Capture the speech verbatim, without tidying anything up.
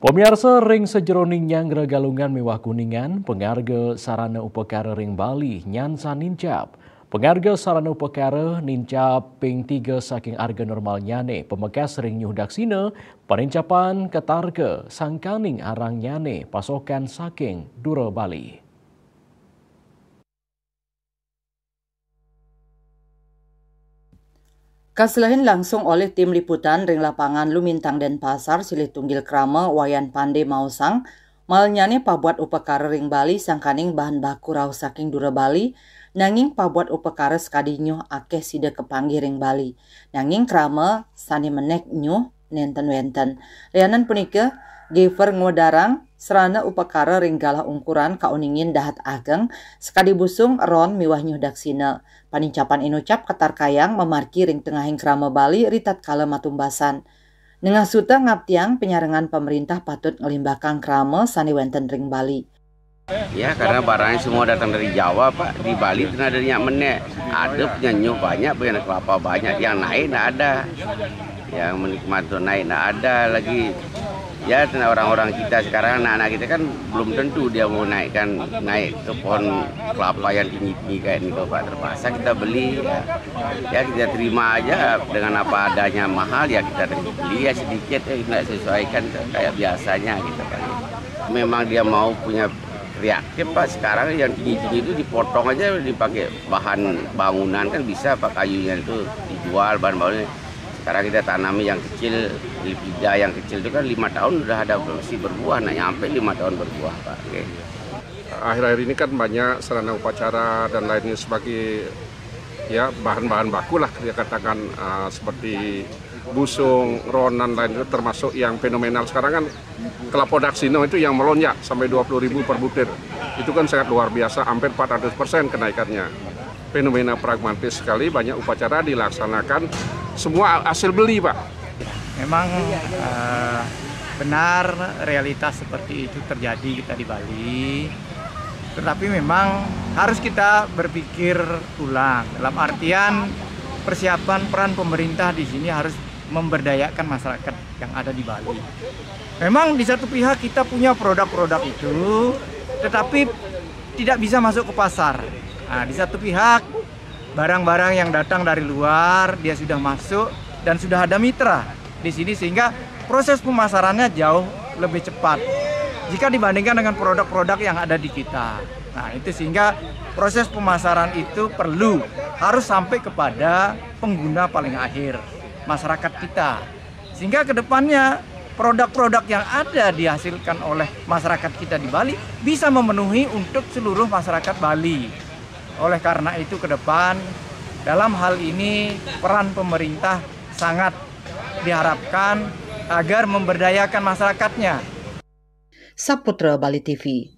Pamiarsa, ring sajeroning nyanggra Galungan miwah Kuningan, pangarga sarana upakara ring Bali nyansan nincap. Pangarga sarana upakara nincap ping tiga saking arga normalnyane, pamekas ring nyuh daksina, panincapan katarga sangkaning arangnyane pasokan saking Dura Bali. Kaselehin langsung olih tim liputan ring lapangan Lumintang Denpasar, silih tunggil krama Wayan Pande maosang, malnyane pabuat upakara ring Bali sangkaning bahan baku rauh saking Dura Bali, nanging pabuat upakara sakadi nyuh akeh sida kapanggih ring Bali. Nanging krama sane menek nyuh nenten wenten. Lianan punika, Giver ngwedarang sarana upakara ring galah ungkuran kauningin dahat ageng, sakadi busung, ron miwah nyuh daksina. Panincapan inucap katarkayang mamargi ring tengahing krama Bali ritatkala matumbasan. Nengah suta ngaptiang panyarengan pamerintah patut nglimbakang krama sane wenten ring Bali. Ya, karena barangnya semua datang dari Jawa, Pak. Di Bali itu ada nyak menek. Ada punya nyuh banyak, punya kelapa banyak. Yang naik ndak ada. Yang menikmati untuk naik ndak ada lagi. Ya, orang-orang kita sekarang, anak-anak kita kan belum tentu dia mau naikkan, naik ke pohon kelapa yang tinggi-tinggi kayak ini, Pak. Terpaksa kita beli, ya. Ya, kita terima aja dengan apa adanya, mahal, ya kita beli ya sedikit, eh, nggak sesuaikan kayak biasanya gitu, Pak. Memang dia mau punya reaktif, Pak. Sekarang yang tinggi-tinggi itu dipotong aja, dipakai bahan bangunan kan bisa, Pak, kayunya itu dijual bahan bangunan. Sekarang kita tanami yang kecil, lepida yang kecil itu kan lima tahun udah ada, masih berbuah, nah, nyampe lima tahun berbuah, Pak. Oke. Akhir-akhir ini kan banyak sarana upacara dan lainnya sebagai, ya, bahan-bahan baku lah, dia katakan, uh, seperti busung, ronan, lain itu, termasuk yang fenomenal sekarang kan kelapa daksina itu yang melonjak sampai dua puluh ribu per butir. Itu kan sangat luar biasa, hampir empat ratus persen kenaikannya. Fenomena pragmatis sekali, banyak upacara dilaksanakan, semua hasil beli, Pak. Memang uh, benar, realitas seperti itu terjadi kita di Bali. Tetapi memang harus kita berpikir ulang, dalam artian persiapan, peran pemerintah di sini harus memberdayakan masyarakat yang ada di Bali. Memang di satu pihak kita punya produk-produk itu, tetapi tidak bisa masuk ke pasar. Nah, di satu pihak barang-barang yang datang dari luar dia sudah masuk dan sudah ada mitra di sini, sehingga proses pemasarannya jauh lebih cepat jika dibandingkan dengan produk-produk yang ada di kita. Nah, itu sehingga proses pemasaran itu perlu, harus sampai kepada pengguna paling akhir, masyarakat kita. Sehingga ke depannya produk-produk yang ada dihasilkan oleh masyarakat kita di Bali bisa memenuhi untuk seluruh masyarakat Bali. Oleh karena itu, ke depan dalam hal ini peran pemerintah sangat diharapkan agar memberdayakan masyarakatnya. Saputra Bali T V.